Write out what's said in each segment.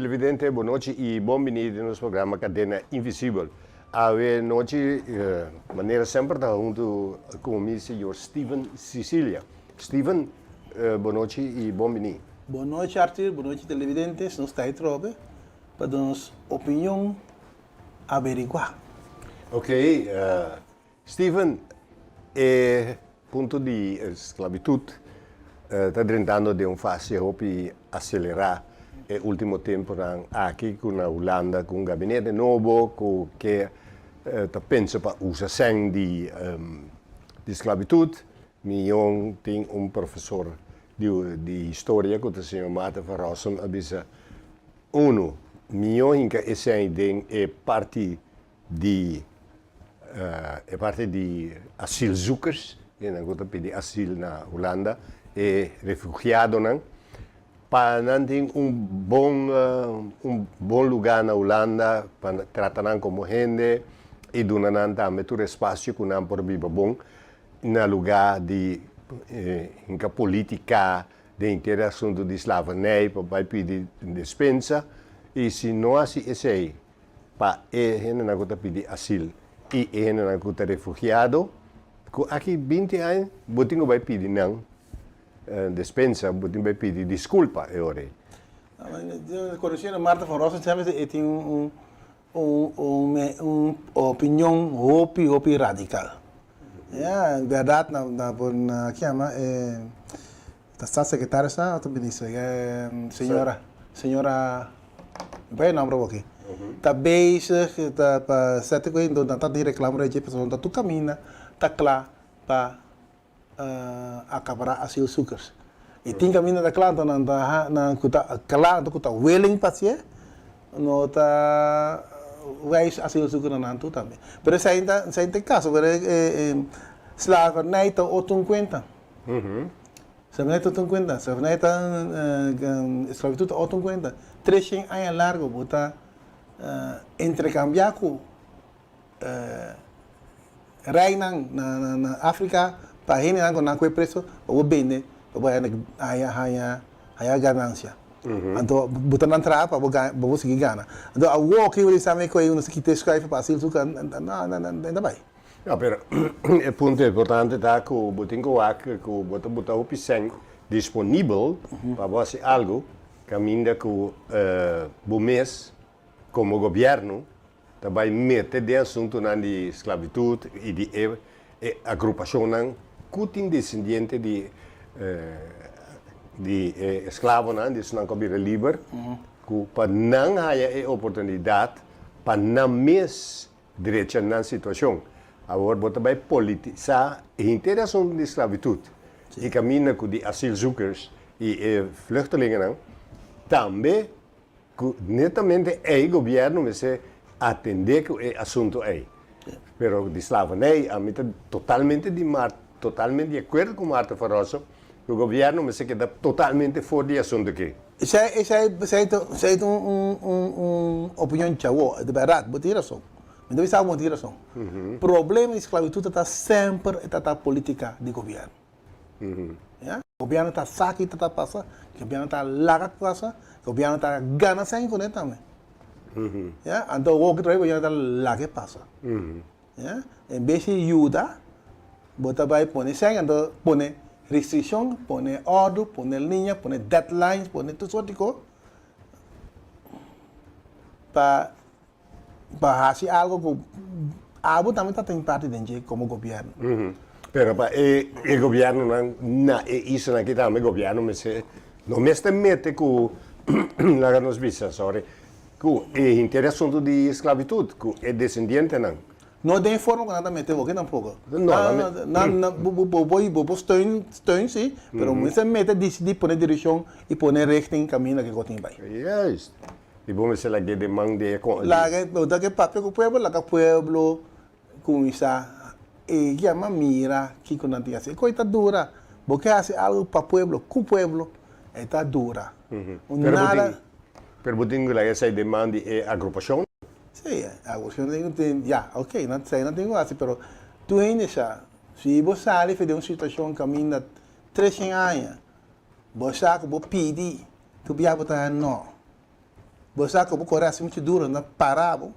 Televidente, bon nochi y bon bini den nos programa Cadena Invisibel. Awe nochi, manera semper ta hunto cu mi señor Steven Cicilia. Steven, bon nochi y bon bini. Bon nochi Arthur, bon nochi televidentes, nos ta atrobe pa duna nos opinion averigua. Ok, Steven, e punto di esclavitud ta drentando den un fase hopi acelera e ultimo temponan aki cu na Hulanda cu un gabinete nobo cu ke ta pensa pa usa sèn di esclavitud. Mi yon tin un profesor di historia cu ta señor Maarten van Rossum a bisa, Uno, mi yon hinca e sèn den e parti di e parti di asielzoekers, hendenan ku ta pidi asil na Hulanda, e refugiadonan, pa nan tin un bon un bon lugá na Hulanda, pa trata nan komo hende i duna nan tambe tur espasio ku nan por biba bon, na lugá di hinka politika den henter e asuntu di slavernij pa bai pidi despensa, i si no hasi esei, pa e hendenan ku ta pidi asil i e hendenan ku ta refugiado, ku aki binti aña bo tin ku bai pidi nan despensa, bo tin bai pidi diskulpa e ora ei. Konosiendo Martha van Rossum semper e tin un un opinion hopi hopi radikal. Ya, en bèrdat na na por na kiama e ta statssekretario sa òf ta minister señora señora Mi por e nomber awor aki. Ta bezig ta pa sete ku hende nan ta tin reclamo riba dje pasobra nan ta tur caminda ta cla pa acapará asielzoekers. I tin caminda ta cla anto nan ta nan ku ta cla anto ku ta willing pa hacié no ta wijs asielzoeker na nan tur tambe. Pero esei ta esei ta e caso pero e slavernij ta otro un cuenta. Slavernij ta otro un cuenta. Slavernij ta esclavitud ta otro un cuenta. Treshen aña largo bo ta entrecambia cu reynan na Africa pa hendenan cu nan coge preso pa bo bende pa bo haya haya ganancia. Anto bo ta nan traha pa bo pa bo sigui gana. Anto awor ki bo di sa mi cu nos ta kita e schuif pa haci no no ta bay. No, pero e punto importante ta ku bo tin ku wak ku bo ta buta hopi sèn disponibel pa bo hasi algu kaminda ku bo mes komo gobièrnu ta bai mete den asuntunan di sklabitut i di e e agrupashonnan ku tin desendiente di di e esklavonan, di esnan ku a bira liber, ku pa nan haya e oportunidat pa nan mes Drecha nan situacion. Awor bo ta bay politisa henter e asunto di sclavitud y caminda cu di asielzoekers y e vluchtelingennan tambe cu netamente ey gobierno mester atende cu e asunto ey. Pero di slavernij ami ta totalmente di totalmente di acuerdo cu Martha van Rossum cu gobierno mester keda totalmente for di e asunto aki. Esei esei esei ta esei ta un un un opinion chawo, di bèrdat, bo tin rason. Mi ta bisa bo tin rason. Problema di sklabitut ta ta semper e ta ta politika di gobièrnu. Ya. Gobièrnu ta sa ki ta ta pasa, gobièrnu ta laga pasa, gobièrnu ta gana sèn kuné tambe. Ya, anto awor ki trae gobièrnu ta laga e pasa. Ya, en bes di yuda, bo ta bai pone sèn, anto pone restrikshon, pone òrdu, pone liña, pone deadlines, pone tur sort di kos pa pa hasi algo ku abo tambe ta tin parti den dje komo gobièrnu. Pero pa e e gobièrnunan na e islanan aki tambe gobièrnu mester no mester mete ku laga nos bisa sorry Ku e henter e asuntu di sklabitut, ku e desendientenan. No den e forma ku nan ta mete bo aki tampoko. No, nan me. Nan, nan, bo, bo, bo, bo por steun, steun si, pero mester mete disidí pone direkshon i pone richting kaminda ke ku tin bai. Juist. I bo mester lag'é den man di e kon. Laga, bo ta ke papia ku pueblo, laga pueblo kuminsá e yama mira kiko nan tin hasi. E kos ta dura. Bo ke hasi algu pa pueblo, ku pueblo, e ta dura. Pero bo tin. Pero bo tin ku laga esei den man di e agrupashon? Sí, e agrupashon tin ku tin, ya, ok, nan esei nan tin ku hasi, pero tur hende sa, si bo sali for di un situashon kaminda treshen aña, bo sa ku bo pidi, tur bia bo ta haña no. Bo sa ku bo kore hasi muchu duru, nan ta para bo.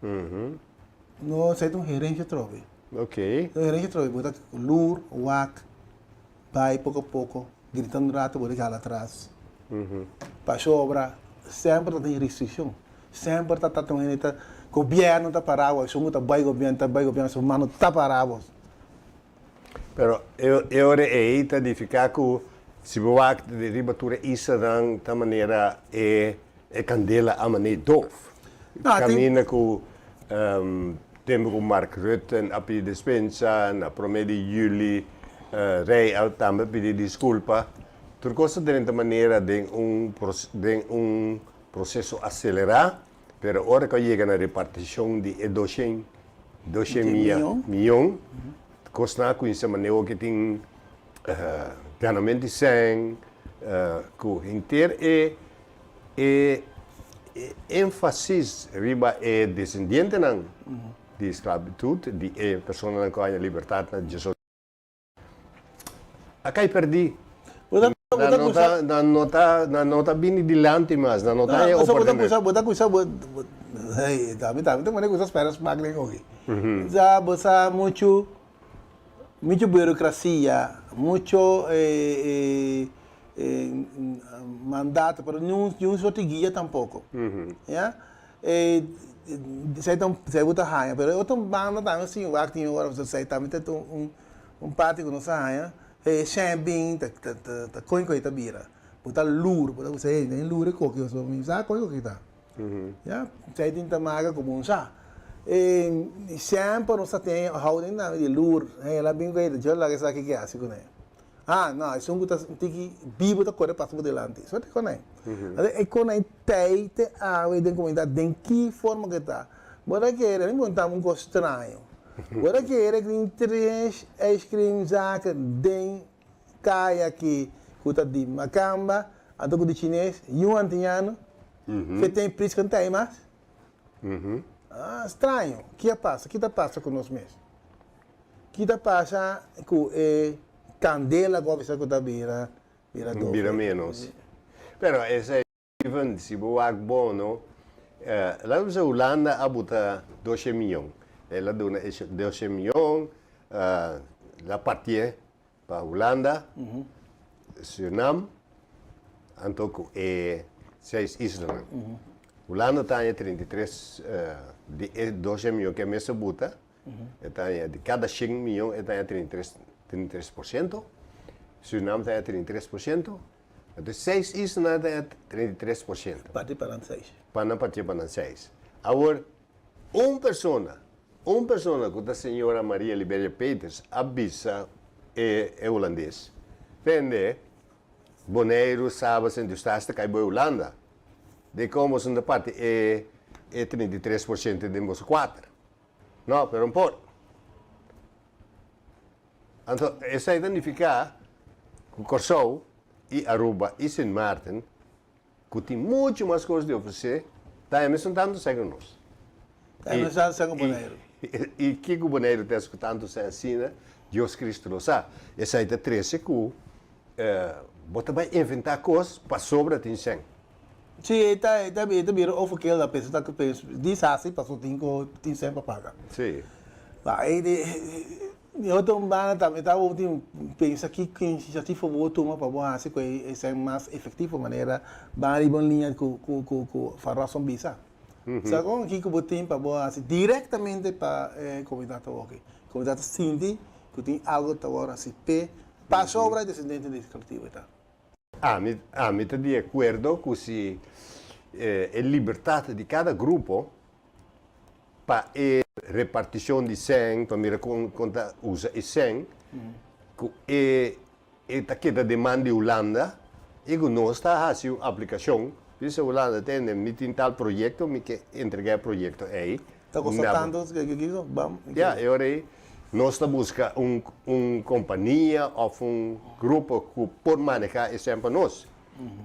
No, esei ta un herensia atrobe. Un herensia atrobe, bo ta lur, wak, bai poko poko, grita un rato bo ta hala atras. Pasobra semper ta tin restrikshon, semper ta ta tin un hende ta, gobièrnu ta para bo, esun ku ta bai gobièrnu ta bai gobièrnu, su mano ta para bo. Pero e ora ei ta nifiká ku si bo wak riba tur e islanan ta manera e kandela a manera dof. Kaminda ku tempu ku Mark Rutte a pidi despensa na promé di yüli Rei a tambe pidi diskulpa. Tur kos ta drenta manera den un den un proseso aselerá. Pero ora ku a yega na repartishon di e doshen, doshen mia, mion, kosnan a kuminsá manera ku tin ganamentu di sèn, ku henter e e énfasis riba e desendientenan di sklabitut, di e personanan ku a haña libertat na djesocho. A kai perdí. Nan no ta, nan no ta, nan no ta bini dilanti mas, nan no ta haña oportunidat. Bo ta kusa, bo hey, ta mi ta pone kusa spera smak den oki. Sa bo sa muchu, muchu burokrasia, mucho mandato, pero niun niun soort di guia tampoko. Ya. Esei ta un, esei bo ta haña, pero e otro banda tambe si wak tin ora esei tambe ta un un parti ku nos a haña, e shen bin ta ta ta koin koin ta bira, bo ta lur, bo ta bisa hey den lur e koki pasobra mi sa koin koki ta, ya, esei tin ta marka ku bo no sa. E semper nos ta tin e houding tambe di lur, hey el a bin ku e djo laga esaki ke hasi kuné. Ah, no, esun ku ta tiki bibu ta kore pasa bo dilanti. So te konai. Entonces e konai tei te awe den komunidat den ki forma ku e ta. Bo ta kere, mi konta bo un kos straño. Bo ta kere ku tin tres ijskrimzaken den kaya aki ku ta di makamba, anto ku di chines i un antiñano, fe ten pris ku no ta ei mas? Ah, straño. Ki a pasa? Ki ta pasa ku nos mes? Ki ta pasa ku e kandela ku a bisa ku ta bira bira dof? Bira menos. Pero esei even si bo wak bon no, laat bisa Hulanda a buta doshe miyon. El a duna e doshe miyon, el a partié pa Hulanda, Surinam, anto ku e seis islanan. Hulanda ta haña 33 di e doshe miyon ku e mes a buta, E ta haña di kada shen miyon e ta haña 33, 33%. Surinam ta haña 33%. Entonces seis islanan ta haña 33%. Parti pa nan seis. Pa nan parti pa nan seis. Awor, un persona, un persona ku ta señora Maria Liberia Peters a bisa e e hulandes, Tende, Boneiru, Saba, Sint Eustatius ta kai bo e Hulanda. Dikon boso no ta parti e e 33% den boso kuater? No, pero no por. Anto, esei ta nifiká ku Kòrsou i Aruba i Sint Maarten, ku tin muchu mas kos di ofresé, ta e mesun tantu sèn ku nos. Ta e mesun tantu sèn ku Boneiru. I kiko Boneiru ta hasi ku tantu sèn asina, Dios Kristu lo sa. Esei ta trese ku bo ta bai inventá kos pasobra tin sèn. Sí, e ta, e ta, e ta bira overkill a pensa ta pensa dis hasi paso tin ku tin sèn pa paga. Sí. Ba e di di otro banda tambe ta bo tin pensa ki inisiativa bo tuma pa bo hasi ku e sèn mas efektivo manera ban riba un liña ku ku ku ku Van Rossum bisa. Sa kon kiko bo tin pa bo hasi direktamente pa e komunidat awoki. Komunidat ta sinti ku tin algo ta wòrdu hasi p'e pasobra e desendente di esklativo e ta. Ami ami ta di akuerdo ku si e libertat di kada grupo pa e repartishon di sèn, pa mira kon kon ta usa e sèn, ku e e ta keda den man di Hulanda i ku nos ta hasi un aplikashon, bisa Hulanda tende mi tin tal proyekto mi ke entregá e proyekto ei. Ta kosta tantu kiko? Bam. Ya, e ora ei nos ta buska un un kompania òf un grupo ku por manehá e sèn pa nos.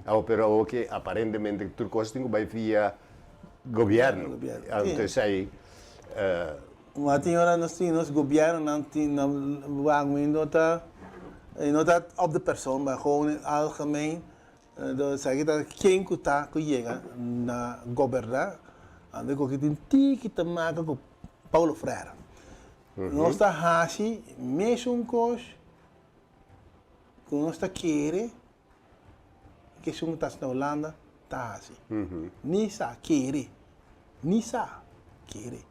Awor pero awor ke aparentemente tur kos tin ku bai via gobièrnu. Anto esei. Ma tin ora nos tin nos gobièrnunan tin nan wak mi no ta no ta op de persoon maar gewoon in algemeen. Enton esaki ta ken ku ta ku yega na goberná, anto ku tin tiki ta maka ku Paulo Freire. Nos ta hasi mesun kos ku nos ta kere ku esun ku ta hasi na Hulanda ta hasi. Ni sa kere, ni sa kere.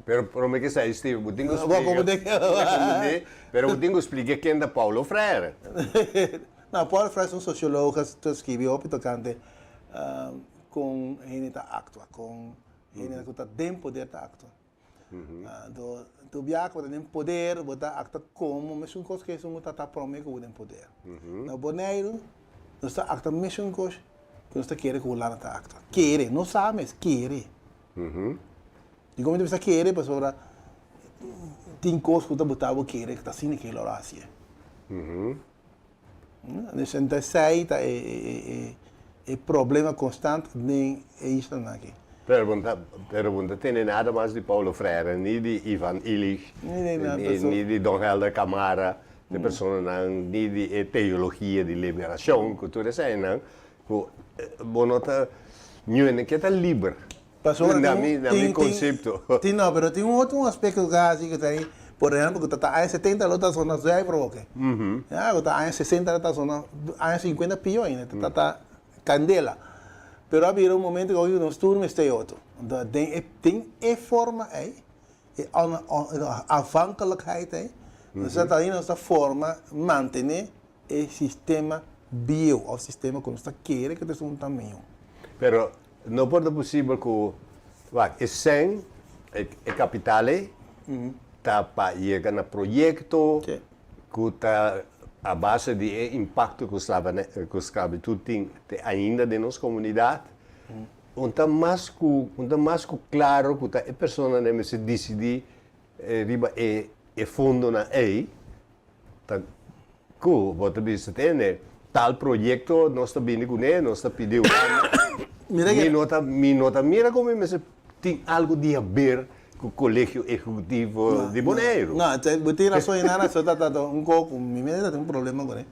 Pero prome ke esei Steve, bo tin ku splika, pero bo tin ku splika ken ta Paulo Freire. No, Paulo Freire es un sosiologo ku ta skibi hopi tokante kon hende ta aktua, kon hende ku ta den poder ta aktua. Anto, tur biaha ku bo ta den poder, bo ta aktua komo mesun kos ku esun ku ta ta prome ku bo den poder. Na Boneiru, nos ta aktua mesun kos ku nos ta kere ku Hulanda ta aktua. Kere, no sa mes, kere. Di kon mi ta bisa kere pasobra tin kos ku ta buta bo kere ku ta asina ke lo hasié. Dus en ta esei ta e problema konstant den e islanan aki. Pero bo ta pero bo ta tene nada mas di Paulo Freire, ni di Ivan Illich, ni di Don Helder Camara, e personanan, ni di e teologia di liberashon ku tur eseinan Ku bo no ta ñuene ke ta liber. Pasobra Na mi na mi konsepto. Tin no, pero tin un otro aspekto ku hasi ku ta ei, por ehempel ku ta ta aña setenta lo ta zona zuiver oke. Ya, ku ta aña sesenta lo ta zona, aña sinkuenta pio ainda, ta ta kandela. Pero a bira un momento ku oke nos tur mester e otro. Anto den e den e forma ei, e afhankelijkheid ei, nos ta ainda nos ta forma mantene E sistema bieu of sistema ku nos ta kere ku ta esun ta mihó. Pero no por ta posibel ku, wak, e sèn, e kapital ei, ta pa yega na proyekto ku ta a base di e impakto ku ku sklabitut tin te ainda den nos komunidat. Un ta mas ku, un ta mas ku klaro ku ta e personanan mester disidí riba e fondonan ei. Ta ku bo ta bisa tende, tal proyekto nos ta bini kuné, nos ta pidi Hulanda. Mi no ta, mi no ta mira komo mi mester tin algu di haber ku Kolegio Ehekutivo di Boneiru. No, bo tin rason ei nada, so ta ta un koko, mi mes ta tin un problema kuné.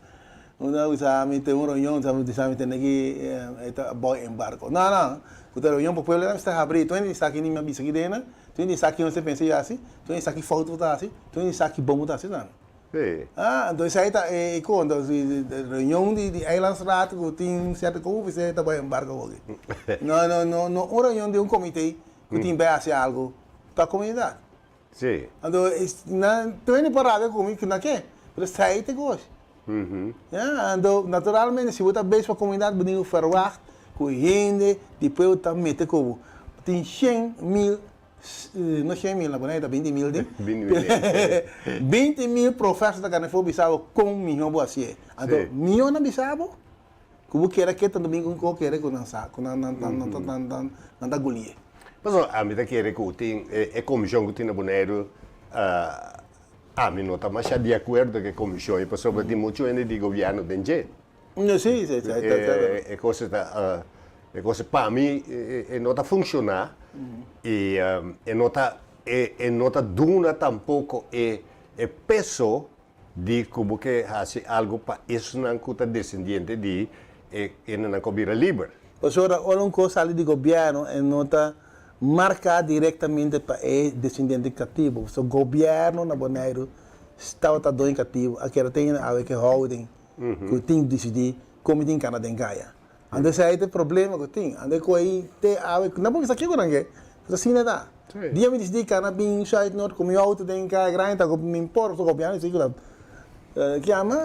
Un ta bisa mi tin un reunion, ta bisa mi tende ki e ta bou embargo. No, no, ku ta reunion pa pueblo mester habri, tur hende di sa kini mi a bisa ki dena. Tur hende sa ki nos ta pensa i hasi, tur hende sa ki fout bo ta hasi, tur hende sa ki bon bo ta hasi tambe. Sí. Ah, entonces esei ta e kon, entonces si reunion di di eilandsraad ku tin sierto kon esei ta bai embargo hopi. No, no, no, no un reunion di un komité ku tin bai hasi algo pa komunidat. Sí. Anto nan tur hende por rabia ku mi ku na ke, pero esei ta e kos. Ya, anto naturalmente si bo ta bes pa komunidat bo tin ku ferwagt ku hende di pueblo ta mete ku bo. Tin 100.000, no 100.000 na Bonaire ta 20.000 tin, 20.000 profèsor ta gana for bisa bo kon mihó bo hasié. Anto mihó nan bisa bo ku bo kere ke tanto bin ku kere ku nan sa ku nan nan ta gulié. Pasobra ami ta kere ku tin e komishon ku tin na Boneiru Ami no ta masha di akuerdo ku e komishon ei pasobra tin muchu hende di gobièrnu den dje. Si, si, si. E kos ta, e kos pa mi e no ta funshoná i e no ta, e no ta duna tampoko e peso di ku bo ke hasi algu pa esnan ku ta desendiente di e hendenan ku a bira liber. Pasobra ora un kos sali di gobièrnu e no ta Marká direktamente pa e desendiente katibu. So gobièrnu na Boneiru tabata doño katibu, a keda ten awe ke houding ku tin disidí kon mi tin kana den kaya. Anto esei ta e problema ku tin. Anto ku ei te awe, no por bisa kiko nan ke, pero asina ta. Dia mi disidí kana bin Zuid Noord ku mi outo den kaya grandi ta ku mi por, so gobièrnu disidí ku ta kiama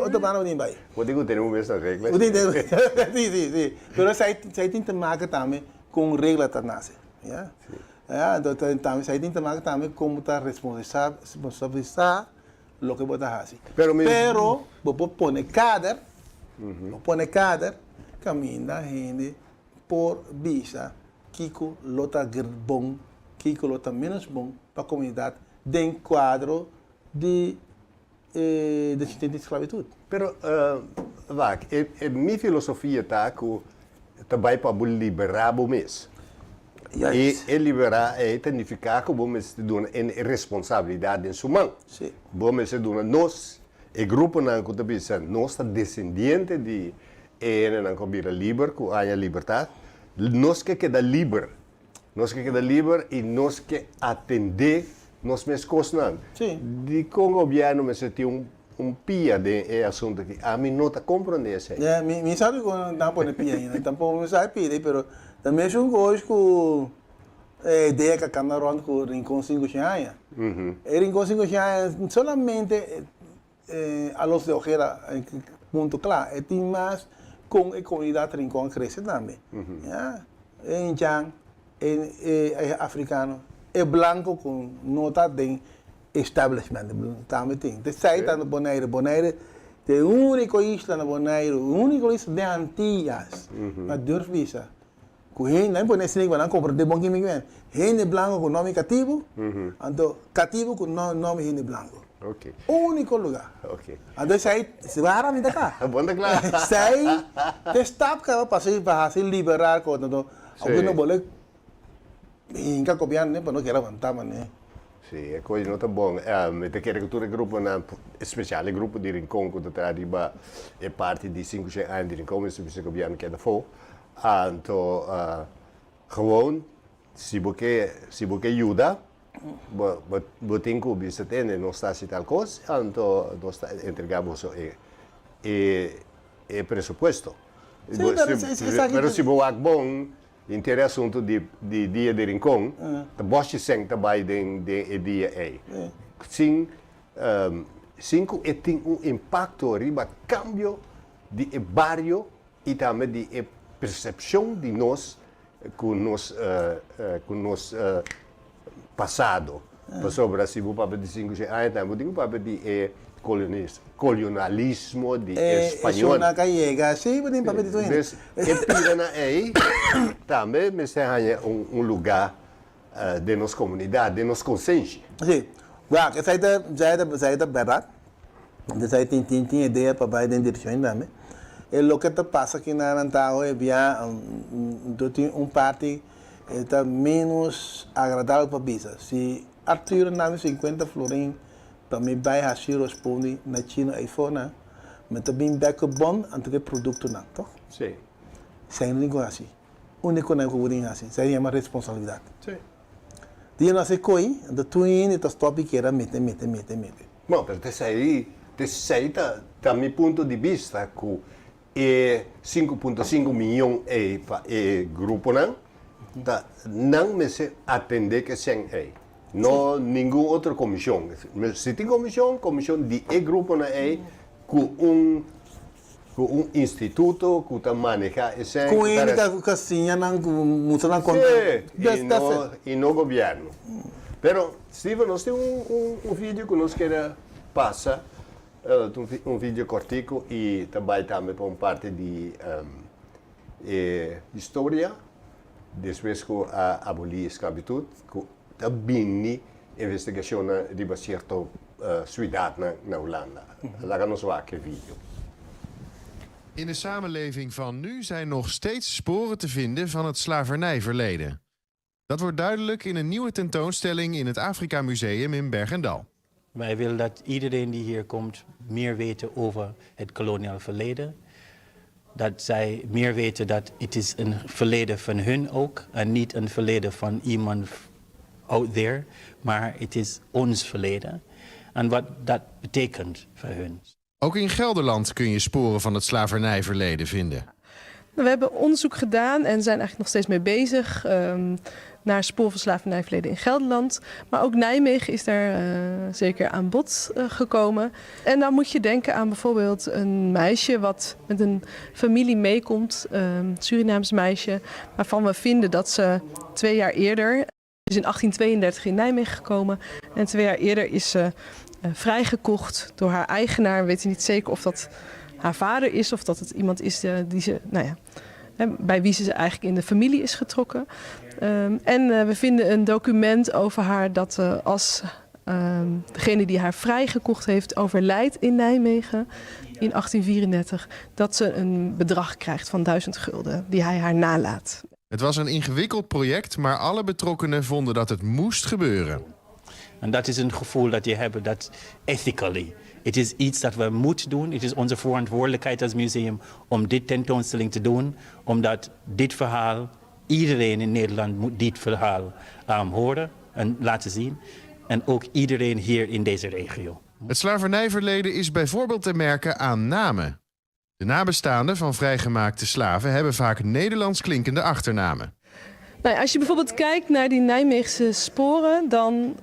otro banda bo tin bai. Bo tin ku tene bo mes na regla. Bo tin si si si. Pero esei esei tin te maka tambe kon regla ta nase. Ya. Ya, anto tambe esei tin te maka tambe kon bo ta responsabilisá responsabilisá loke bo ta hasi. Pero mi. Pero bo por pone kader, bo pone kader kaminda hende por bisa kiko lo ta bon, kiko lo ta ménos bon pa komunidat den kuadro di e descendiente di sclavitud. Pero, wak, e mi filosofia ta ku ta bai pa bo liberá bo mes. I e liberá ei ta nifiká ku bo mester duna e responsabilidat den su man. Sí. Bo mester duna nos E gruponan ku ta bisa nos ta desendiente di e hendenan ku a bira liber, ku a haña libertat, nos ke keda liber. Nos ke keda liber i nos ke atendé nos mes kosnan. Dikon gobièrnu mester tin un un pia den e asuntu aki? Ami no ta komprondé esei. Ya, mi mi sabi ku nan a pone pia ainda. Tampoko mi sa pidi, pero ta mesun kos ku e idea ku a kanda rònt ku Rincon 500 aña. E Rincon 500 aña solamente Alos de Ojeda punto kla. E tin mas kon e komunidat Rincon a krese tambe. Ya, e inchan, e afrikano, e blanko ku no ta den establishment tambe tin. Ta esei ta na Bonaire. Bonaire ta e úniko isla na Bonairu, e úniko isla den Antillas, ma durf bisa ku hende, nan pone esei pa nan komprende bon kimin kimin, hende blanko ku nomi katibu, anto katibu ku nomi hende blanko. Úniko lugá. Anto esei, si bo hara mi ta kla. Bon ta kla. Esei ta e stap kaba pa hasi liberal kos, anto aunke no bole Hinka gobièrnu pa no kere wantá manera. Sí, e kos no ta bon. Mi ta kere ku tur e gruponan, espesial e grupo di Rincon ku ta traha riba e parti di 500 aña di Rincon, mester bisa gobièrnu keda afó. Anto, gewoon, si bo ke, si bo ke yuda, bo, bo, bo tin ku bisa tende, nos ta hasi tal kos, anto nos ta entregá boso e, e, e presupuesto. Sí, pero esaki. Pero si bo wak bon, Henter e asuntu di di dia di Rincon ta bòshi sèn ta bai den den e dia ei. Sin sin ku e tin un impakto riba kambio di e bario i tambe di e persepshon di nos ku nos ku nos pasado. Pasobra si bo papia di 500 aña tambe bo tin ku papia di e kolonialismo di e spañol. Esun a yega, si bo tin papia di tur hende. Pues e pidanan ei tambe mester haña un lugá den nos komunidat, den nos konsenshi. Si, wak, esei ta esei ta bèrdat. Esei tin tin tin idea pa bai den direkshon ei tambe. E loke ta pasa aki nan ta hoy bia tin un parti E ta ménos agradabel pa bisa, Si Arthur na mi sinkuenta florin pa mi bai hasi rospondi na chino eifonan, mi ta bin bek ku bon anto ku e produktonan, tòg? Sí. Esei no tin ku hasi. Úniko nan ku bo tin hasi. Esei yama responsabilidat. Sí. Dia no hasi koi, anto tur hende ta stòp i keda mete, mete, mete, mete. Bon, pero t'esei, t'esei ta, ta mi punto di bista ku E 5.5 miyon ei pa e gruponan ta nan mester atende ku e sèn ei, no ningun otro komishon. Si tin komishon, komishon di e gruponan ei ku un ku un instituto ku ta maneha e sèn. Ku hende ta siña nan, ku mustra nan kon ta. Sí, i no gobièrnu. Pero Steven, nos tin un video ku nos kere pasa. Un video kortiku i ta bai tambe pa un parti di e historia despues ku a abolí e sklabitut ku ta bini investigashonnan riba sierto suidatnan na Hulanda. Laga nos wak e video. In de samenleving van nu zijn nog steeds sporen te vinden van het slavernijverleden. Dat wordt duidelijk in een nieuwe tentoonstelling in het Afrika Museum in Berg en Dal. Wij willen dat iedereen die hier komt meer weten over het koloniaal verleden. Dat zij meer weten dat het is een verleden van hun ook en niet een verleden van iemand out there, maar het is ons verleden. En wat dat betekent voor hun. Ook in Gelderland kun je sporen van het slavernijverleden vinden. We hebben onderzoek gedaan en zijn eigenlijk nog steeds mee bezig naar spoor van slavernijverleden in Gelderland. Maar ook Nijmegen is daar zeker aan bod gekomen. En dan moet je denken aan bijvoorbeeld een meisje wat met een familie meekomt, een Surinaams meisje, waarvan we vinden dat ze 2 jaar eerder is in 1832 in Nijmegen gekomen en 2 jaar eerder is ze vrijgekocht door haar eigenaar. We weten niet zeker of dat haar vader is of dat het iemand is die ze, nou ja, bij wie ze eigenlijk in de familie is getrokken. En we vinden een document over haar dat als degene die haar vrijgekocht heeft overlijdt in Nijmegen in 1834, dat ze een bedrag krijgt van 1000 gulden die hij haar nalaat. Het was een ingewikkeld project, maar alle betrokkenen vonden dat het moest gebeuren. En dat is een gevoel dat je hebt dat ethically Het is iets dat we moeten doen. Het is onze verantwoordelijkheid als museum om dit tentoonstelling te doen, omdat dit verhaal, iedereen in Nederland moet dit verhaal horen en laten zien. En ook iedereen hier in deze regio. Het slavernijverleden is bijvoorbeeld te merken aan namen. De nabestaanden van vrijgemaakte slaven hebben vaak Nederlands klinkende achternamen. Nou ja, als je bijvoorbeeld kijkt naar die Nijmeegse sporen dan,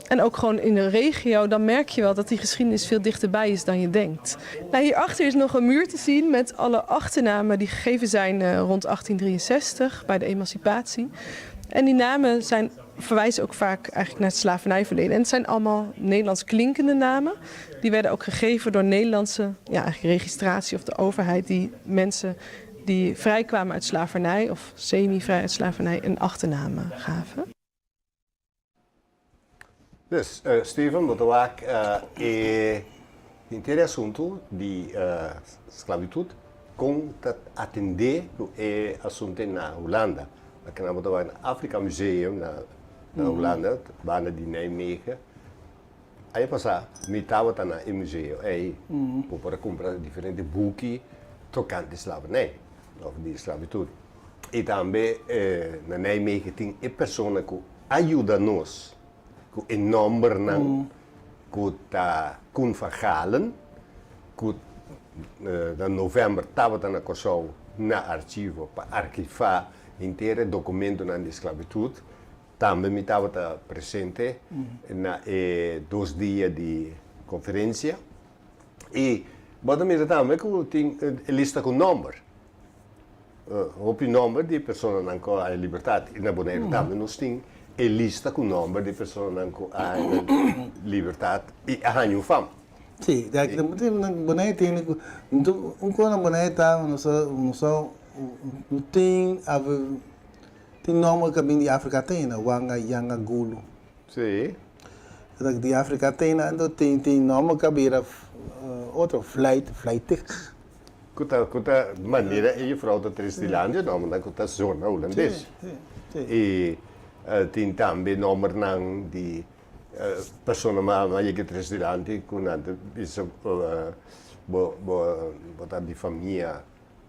en ook gewoon in de regio, dan merk je wel dat die geschiedenis veel dichterbij is dan je denkt. Nou, hierachter is nog een muur te zien met alle achternamen die gegeven zijn rond 1863 bij de emancipatie. En die namen verwijzen ook vaak eigenlijk naar het slavernijverleden. En het zijn allemaal Nederlands klinkende namen. Die werden ook gegeven door Nederlandse, ja, eigenlijk registratie of de overheid die mensen die vrijkwamen uit slavernij of semi-vrij uit slavernij een achternaam gaven. Dus, Steven, bo ta wak e henter e asuntu di sklabitut kon ta atendé ku e asuntu na Hulanda. Akinan bo ta wak na Afrika Museum na Hulanda, banda di Nijmegen. Aña pasá mi tabata na e museo ei, bo por a kumpra diferente buki tokante slavernij òf di sklabitut. I tambe na Nijmegen tin e persona ku a yuda nos ku e nòmbernan ku ta Koen van Galen, ku na novèmber tabata na Kòrsou na archivo pa arkivá henter e dokumentonan di sklabitut. Tambe mi tabata presente na e dos dia di konferensia i bo ta mira tambe ku tin e lista ku nòmber. Hopi nòmber di personanan ku a haña libertat i na Boneiru tambe nos tin e lista ku nòmber di personanan ku a haña libertat i a haña un fam. Sí, Boneiru tin un kos na Boneiru ta nos no tin Tin nomber ka bin di Afrika tena, Wanga, Yanga, Gulu. Sí. Dat di Afrika tena, anto tin tin nomber ka bira otro, Vlijt, Vlijtig. Ku ta ku ta manera e juffrouw ta tres dilanti e nombernan ku ta zona hulandes. Sí, sí, sí. I tin tambe nombernan di persona ma yega tres dilanti ku nan ta bisa bo bo bo ta di famia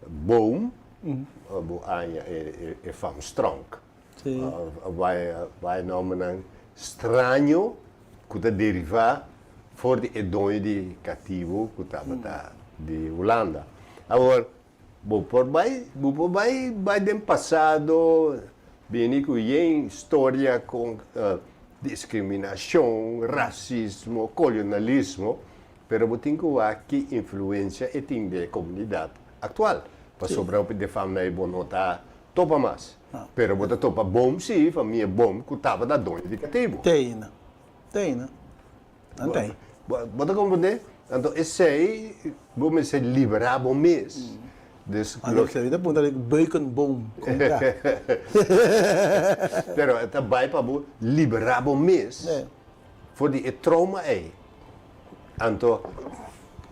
Boom, bo aña e fam Stronk. Bai nombernan straño ku ta derivá for di e doño di katibu ku tabata di Hulanda. Awor, bo por bai, bo por bai bai den pasado bini ku yen storia kon diskriminashon, rasismo, kolonalismo, Pero bo tin ku wak ki influensia e tin den e komunidat aktual. Pasobra hopi den famia ei bo no ta topa mas. Pero bo ta topa bom si, famia bom ku tabata doño di katibu. Teina. Teina. Nan tei. Bo ta komprendé? Anto esei bo mester liberá bo mes. Dus lo. Mi ta puntra di beukenboom kon ta. Pero e ta bai pa bo liberá bo mes for di e trauma ei. Anto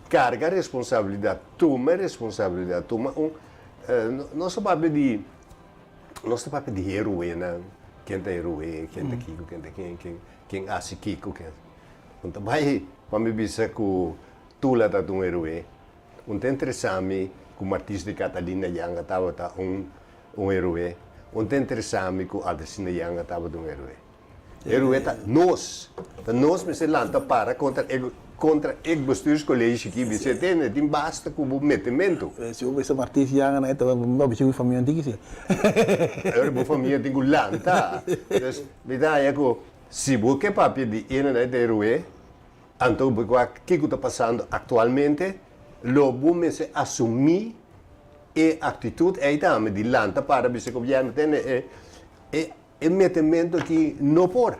carga responsabilidad, tuma e responsabilidad, tuma un, nos ta papia di, nos ta papia di heroenan, ken ta heroe, ken ta kiko, ken ta ken, ken, ken haci kiko, ken, un ta bai pa mi bisa cu Tula ta un heroe, un ta interesa mi cu Martis di Catalina Janga tabata un, un heroe, un ta interesa mi cu Aldersina Janga tabata un heroe. E rue ta nos. Ta nos mester lanta para kontra e kontra e bestuurscollege aki bisé tende tin basta ku bo metementu. Si bo bisa Martis Janga na e ta bo bisa ku famia tin ki si. Ora bo famia tin ku lanta. Dus mi ta haña ku si bo ke papia di ene na e ta e rue anto bo wak kiko ta pasando aktualmente lo bo mester asumí e aktitut ei tambe di lanta para bisa gobièrnu tende e e E metemento aki no por.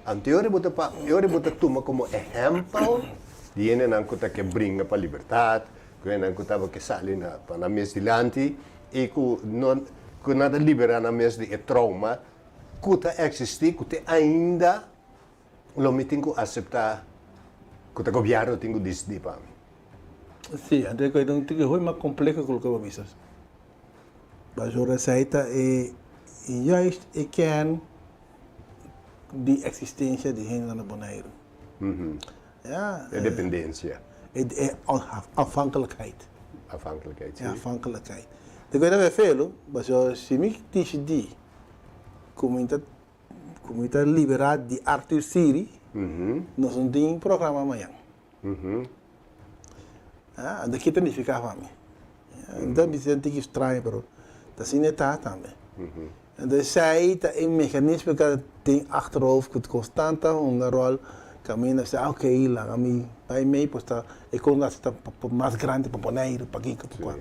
Anto e ora bo ta pa, e ora bo ta tuma komo ehèmpel di hendenan ku ta ke bringa pa libertat, ku hendenan ku tabata ke sali na pa nan mes dilanti i ku no ku nan ta liberá nan mes di e trauma ku ta eksistí, ku te ainda lo mi tin ku aseptá ku ta gobièrnu tin ku disidí pa mi. Sí, anto e kos ta hopi mas kompleho ku loke bo a bisa. Pasobra esei ta e juist e kern di eksistensia di hendenan na Boneiru. Ja. E dependensia. E e afhankelijkheid. Afhankelijkheid, si. E afhankelijkheid. Di ku e ta befelu, pasobra si mi disidí ku mi ta ku mi ta liberá di Arthur Siri, nos no tin programa mañan. Ah, anto ki ta nifiká pa mi? Mi ta bisa un tiki straño, pero ta asina e ta tambe. Anto esei ta e mecanismo ku a tin achterhoofd ku konstant ta hunga ròl kaminda bisa ah oke laga mi bai mei pues ta e kos ta mas grandi pa Boneiru pa kiko pa kua.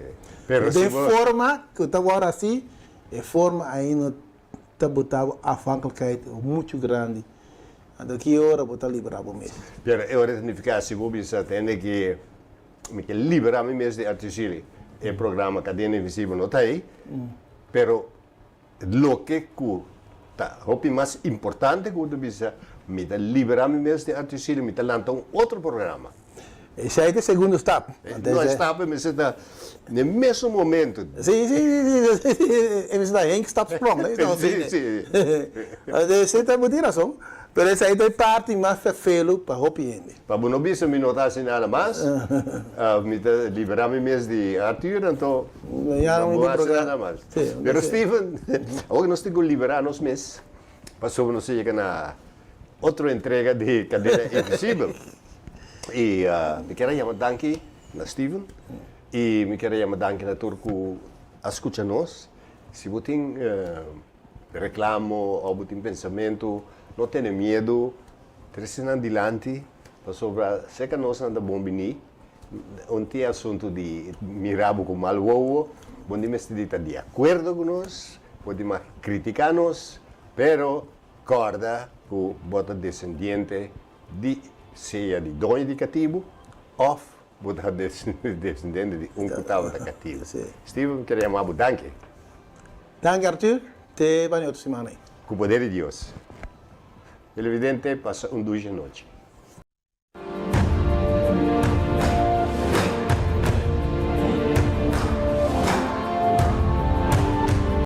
Pero si Den bo. forma ku ta wòrdu hasi e forma ainda ta bota bo afhankelijkheid muchu grandi anto ki ora bo ta libra bo mes. Pero e ora ta nifiká si bo bisa tende ki mi ke libra mi mes di Artisili e programa Kadena Invisibel no ta ei pero Loke ku ta hopi mas importante ku ta bisa, mi ta liberá mi mes di Artusilio, mi ta lanta un otro programa. Esei ta e segundo stap. No, e stap e mester ta n'e mesun momento. Sí, sí, sí, sí, e mester ta Henk stap sprong, ne? Sí, sí. Esei ta, bo tin rason. Pero esei ta e parti mas ferfelu pa hopi hende. Pa bo no bisa mi no ta hasi nada mas, mi ta liberá mi mes di Arthur, anto no bo hasi nada mas. Pero Steven, awor ku nos tin ku liberá nos mes, pasobra nos a yega na otro entrega di Kadena Invisibel. I mi kier a yama danki na Steven i mi kier a yama danki na tur ku a skucha nos. Si bo tin Reclamo o bo tin pensamentu, no tene miedu, trece nan dilanti, pasobra seca nos nan ta bon bini, un tin asuntu di mira bo cu mal wowo, bo ni mester di ta di acuerdo cu nos, bo tin mag critica nos, pero corda cu bo ta descendiente di sea di doño di catibu of bo ta descendiente di un cu tabata catibu. Steven, mi ker yama bo danki. Danki Arthur, te bani otro siman ei. Ku poder di Dios. Televidente pasa un dushi nochi.